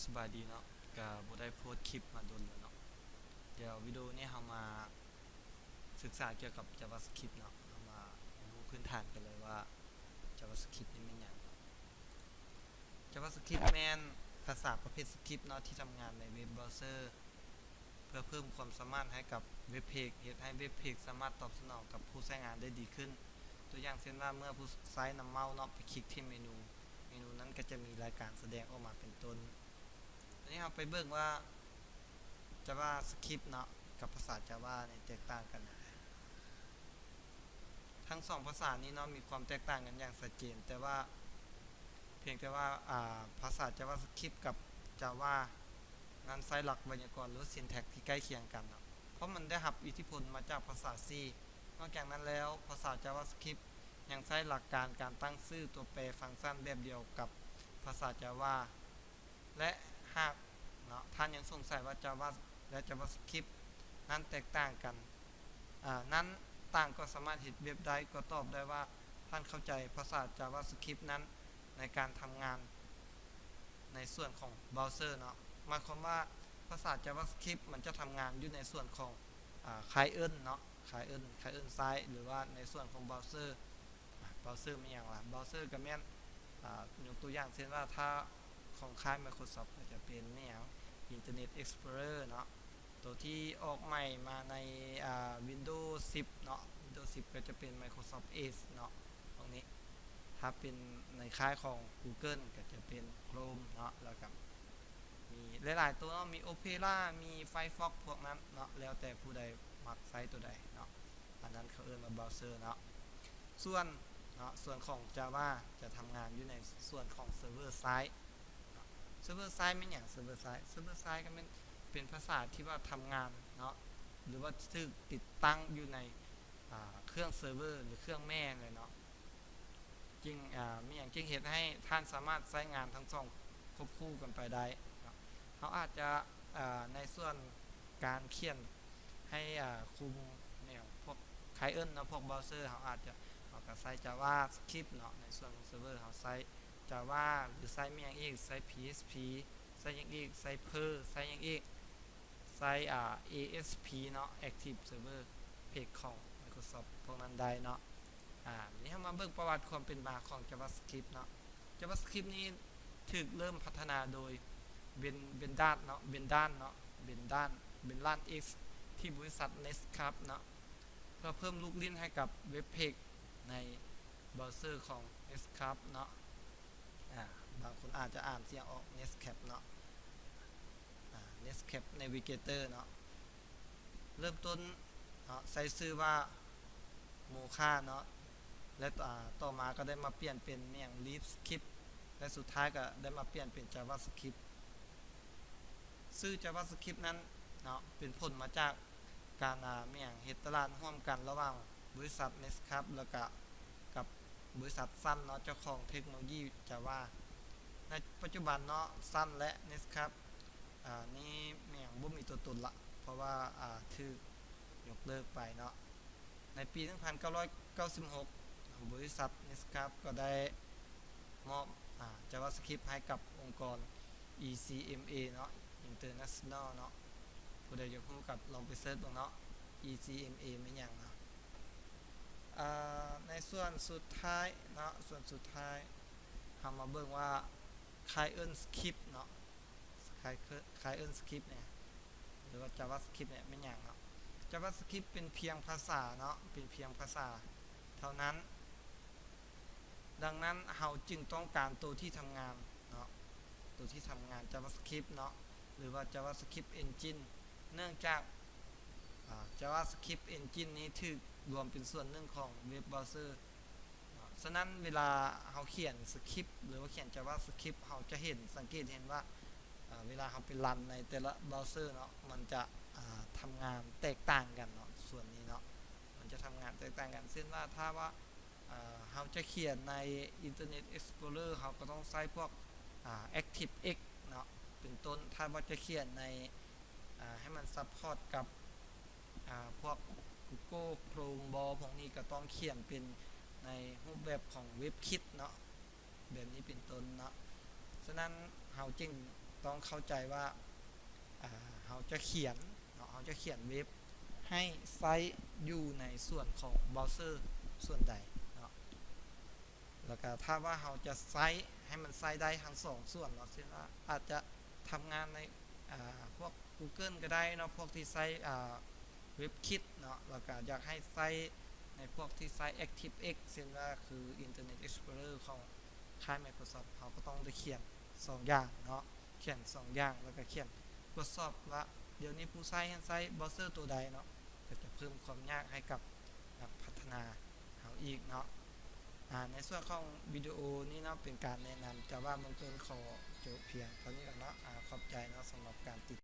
ສະບາຍດີເນາະ ກະບໍ່ໄດ້ໂພສຄລິບມາດົນແລ້ວເນາະ. ດຽວວິດີໂອນີ້ເຮົາມາສຶກສາກ່ຽວກັບ JavaScript ເນາະ, ເຮົາມາຮຽນຮູ້ພື້ນຖານກັນເລີຍວ່າ JavaScript ນີ້ແມ່ນຫຍັງເນາະ. JavaScript ແມ່ນພາສາປະເພດສະຄຣິບເນາະ ທີ່ທຳງານໃນເວັບເບຣາເຊີ ເພື່ອເພີ່ມຄວາມສາມາດໃຫ້ກັບເວັບເພຈ, ເຮັດໃຫ້ເວັບເພຈສາມາດຕອບສະໜອງກັບຜູ້ໃຊ້ງານໄດ້ດີຂຶ້ນ. ຕົວຢ່າງເຊັ່ນວ່າ ເມື່ອຜູ້ໃຊ້ນຳເມົາເນາະໄປຄລິກທີ່ເມນູ, ເມນູນັ້ນກໍຈະມີລາຍການສະແດງອອກມາເປັນຕົ້ນ. ອັນນີ້ເຮົາໄປເບິ່ງວ່າ JavaScript ເນາະ ກັບພາສາ Java ນີ້ແຕກຕ່າງກັນຫຍັງ. ທັງສອງພາສານີ້ເນາະ ມີຄວາມແຕກຕ່າງກັນຢ່າງຊັດເຈນ, ແຕ່ວ່າ ພຽງແຕ່ວ່າ ອາ ພາສາ JavaScript ກັບ Java ນັ້ນໃຊ້ຫຼັກໄວຍາກອນ ຫຼື syntax ທີ່ໃກ້ຄຽງກັນເນາະ, ເພາະມັນໄດ້ຮັບອິດທິພົນມາຈາກພາສາ C. ນອກຈາກນັ້ນແລ້ວ, ພາສາ JavaScript ຍັງໃຊ້ຫຼັກການການຕັ້ງຊື່ຕົວແປຟັງຊັນແບບດຽວກັບພາສາ Java ແລະ ຫາກເນາະ ທ່ານຍັງສົງໄສວ່າ Java ແລະ JavaScript ນັ້ນແຕກຕ່າງກັນ ອາ ນັ້ນ ຕ່າງກໍສາມາດເຮັດແບບໃດກໍຕອບໄດ້ວ່າ ທ່ານເຂົ້າໃຈພາສາ JavaScript ນັ້ນໃນການທຳງານໃນສ່ວນຂອງເບຣາເຊີເນາະ. ໝາຍຄວາມວ່າພາສາ JavaScript ມັນຈະທຳງານຢູ່ໃນສ່ວນຂອງ ອາ client ເນາະ, client client side ຫຼືວ່າໃນສ່ວນຂອງເບຣາເຊີ. ອາ ເບຣາເຊີແມ່ນຫຍັງລະ? ເບຣາເຊີກໍແມ່ນ ອາ ຍົກຕົວຢ່າງເຊັ່ນວ່າ ຖ້າຂອງຄ້າຍ Microsoft ກໍຈະເປັນແມ່ນຫຍັງ? Internet Explorer ເນາະ, ໂຕທີ່ອອກໃໝ່ມາໃນ ອາ Windows ສິບເນາະ, Windows ສິບກໍຈະເປັນ Microsoft Edge ເນາະ. ພວກນີ້ ຖ້າເປັນໃນຄ້າຍຂອງ Google ກໍຈະເປັນ Chrome ເນາະ, ແລ້ວກໍມີຫຼາຍໆໂຕເນາະ, ມີ Opera ມີ Firefox ພວກນັ້ນເນາະ, ແລ້ວແຕ່ຜູ້ໃດມັກໃຊ້ໂຕໃດເນາະ, ອັນນັ້ນເຂົາເອີ້ນວ່າເບຣາເຊີເນາະ. ສ່ວນເນາະ ສ່ວນຂອງ Java ຈະທຳງານຢູ່ໃນສ່ວນຂອງ Server Side ເນາະ. Server Side ແມ່ນຫຍັງ? Server Side Server Side ກໍແມ່ນເປັນພາສາທີ່ວ່າທຳງານເນາະ ຫຼືວ່າຖືກຕິດຕັ້ງຢູ່ໃນ ອາ ເຄື່ອງເຊີເວີ ຫຼື ເຄື່ອງແມ່ເລີຍເນາະ, ຈຶ່ງ ອາ ມີຫຍັງຈຶ່ງເຮັດໃຫ້ທ່ານສາມາດໃຊ້ງານທັງສອງຄວບຄູ່ກັນໄປໄດ້ເນາະ. ເຮົາອາດຈະ ອາ ໃນສ່ວນການຂຽນໃຫ້ ອາ ຄຸມແນວພວກ client ເນາະ, ພວກເບຣາເຊີ ເຮົາອາດຈະ ເຮົາກໍໃຊ້ JavaScript ເນາະ, ໃນສ່ວນຂອງເຊີເວີ ເຮົາໃຊ້ Java ຫຼື ໃຊ້ແມ່ນຫຍັງອີກ? ໃຊ້ PHP ໃຊ້ຫຍັງອີກ? ໃຊ້ Perl ໃຊ້ຫຍັງອີກ? ໃຊ້ ອາ ASP ເນາະ, Active Server Page ຂອງ Microsoft ພວກນັ້ນໄດ້ເນາະ. ອາ ນີ້ເຮົາມາເບິ່ງປະຫວັດຄວາມເປັນມາຂອງ JavaScript ເນາະ. JavaScript ນີ້ຖືກເລີ່ມພັດທະນາໂດຍ Ven- Vendat ເນາະ, Vendat ເນາະ, Vendat Vendat X ທີ່ບໍລິສັດ Netscape ເນາະ, ເພື່ອເພີ່ມລູກຫຼິ້ນໃຫ້ກັບເວັບເພຈໃນເບຣາເຊີຂອງ Netscape ເນາະ. ອາ ບາງຄົນອາດຈະອ່ານສຽງອອກ Netscape ເນາະ, ອາ Netscape Navigator ເນາະ. ເລີ່ມຕົ້ນເນາະ ໃຊ້ຊື່ວ່າ Mocha ເນາະ ແລະ ອາ ຕໍ່ມາກໍໄດ້ມາປ່ຽນເປັນແມ່ນຫຍັງ LeetScript ແລະ ສຸດທ້າຍກໍໄດ້ມາປ່ຽນເປັນ JavaScript. ຊື່ JavaScript ນັ້ນເນາະ ເປັນຜົນມາຈາກການ ອາ ແມ່ນຫຍັງ ເຮັດຕະຫຼາດຮ່ວມກັນລະຫວ່າງບໍລິສັດ Netscape ແລ້ວກະກັບບໍລິສັດ Sun ເນາະ ເຈົ້າຂອງເທັກໂນໂລຢີ Java. ໃນປັດຈຸບັນເນາະ Sun ແລະ Netscape ອາ ນີ້ແມ່ນຫຍັງ ບໍ່ມີຕົວຕົນລະ ເພາະວ່າ ອາ ຖືກຍົກເລີກໄປເນາະ. ໃນປີໜຶ່ງພັນເກົ້າຮ້ອຍເກົ້າສິບຫົກ ບໍລິສັດ Netscape ກໍໄດ້ມອບ ອາ JavaScript ໃຫ້ກັບອົງກອນ ECMA ເນາະ, International ເນາະ. ຜູ້ໃດຢາກຮູ້ກໍລອງໄປເສີດເບິ່ງເນາະ ECMA ແມ່ນຫຍັງເນາະ. ອາ ໃນສ່ວນສຸດທ້າຍເນາະ, ສ່ວນສຸດທ້າຍ ເຮົາມາເບິ່ງວ່າ Client Script ເນາະ, Cli- Client Script ນີ້ ຫຼືວ່າ JavaScript ນີ້ແມ່ນຫຍັງເນາະ. JavaScript ເປັນພຽງພາສາເນາະ, ເປັນພຽງພາສາເທົ່ານັ້ນ. ດັ່ງນັ້ນ ເຮົາຈຶ່ງຕ້ອງການໂຕທີ່ທຳງານເນາະ, ໂຕທີ່ທຳງານ JavaScript ເນາະ ຫຼືວ່າ JavaScript Engine ເນື່ອງຈາກ ອາ JavaScript Engine ນີ້ຖືກລວມເປັນສ່ວນໜຶ່ງຂອງເວັບເບຣາເຊີເນາະ. ສະນັ້ນ ເວລາເຮົາຂຽນສະຄຣິບ ຫຼືວ່າຂຽນ JavaScript ເຮົາຈະເຫັນ ສັງເກດເຫັນວ່າ ອາ ເວລາເຮົາໄປຣັນໃນແຕ່ລະເບຣາເຊີເນາະ ມັນຈະ ອາ ທຳງານແຕກຕ່າງກັນເນາະ, ສ່ວນນີ້ເນາະ ມັນຈະທຳງານແຕກຕ່າງກັນ. ເຊັ່ນວ່າ ຖ້າວ່າ ເຮົາຈະຂຽນໃນ Internet Explorer ເຮົາກໍຕ້ອງໃຊ້ພວກ ອາ ActiveX ເນາະ ເປັນຕົ້ນ. ຖ້າວ່າຈະຂຽນໃນ ອາ ໃຫ້ມັນ support ກັບ ອາ ພວກ Google Chrome ບໍ ພວກນີ້ກໍຕ້ອງຂຽນເປັນໃນຮູບແບບຂອງ WebKit ເນາະ, ແບບນີ້ເປັນຕົ້ນເນາະ. ສະນັ້ນ ເຮົາຈຶ່ງ ຕ້ອງເຂົ້າໃຈວ່າ ອາ ເຮົາຈະຂຽນເນາະ ເຮົາຈະຂຽນເວັບໃຫ້ໃຊ້ຢູ່ໃນສ່ວນຂອງເບຣາເຊີສ່ວນໃດເນາະ. ແລ້ວກະຖ້າວ່າເຮົາຈະໃຊ້ໃຫ້ມັນໃຊ້ໄດ້ທັງສອງສ່ວນເນາະ ເຊັ່ນວ່າອາດຈະທຳງານໃນ ອາ ພວກ Google ກໍໄດ້ເນາະ ພວກທີ່ໃຊ້ ອາ WebKit ເນາະ ແລ້ວກະຢາກໃຫ້ໃຊ້ໃນພວກທີ່ໃຊ້ ActiveX ເຊັ່ນວ່າຄື Internet Explorer ຂອງຄ້າຍ Microsoft ເຮົາກໍຕ້ອງໄດ້ຂຽນສອງຢ່າງເນາະ ຂຽນສອງຢ່າງ ແລ້ວກະຂຽນ ກວດສອບວ່າດຽວນີ້ຜູ້ໃຊ້ຫັ້ນໃຊ້ເບຣາເຊີຕົວໃດເນາະ ກໍຈະເພີ່ມຄວາມຍາກໃຫ້ກັບນັກພັດທະນາເຮົາອີກເນາະ. ອາ ໃນສ່ວນຂອງວິດີໂອນີ້ເນາະ ເປັນການແນະນຳ Java ເບື້ອງຕົ້ນ ຂໍຈົບພຽງເທົ່ານີ້ກ່ອນເນາະ. ອາ ຂອບໃຈເນາະ ສຳລັບການຕິດ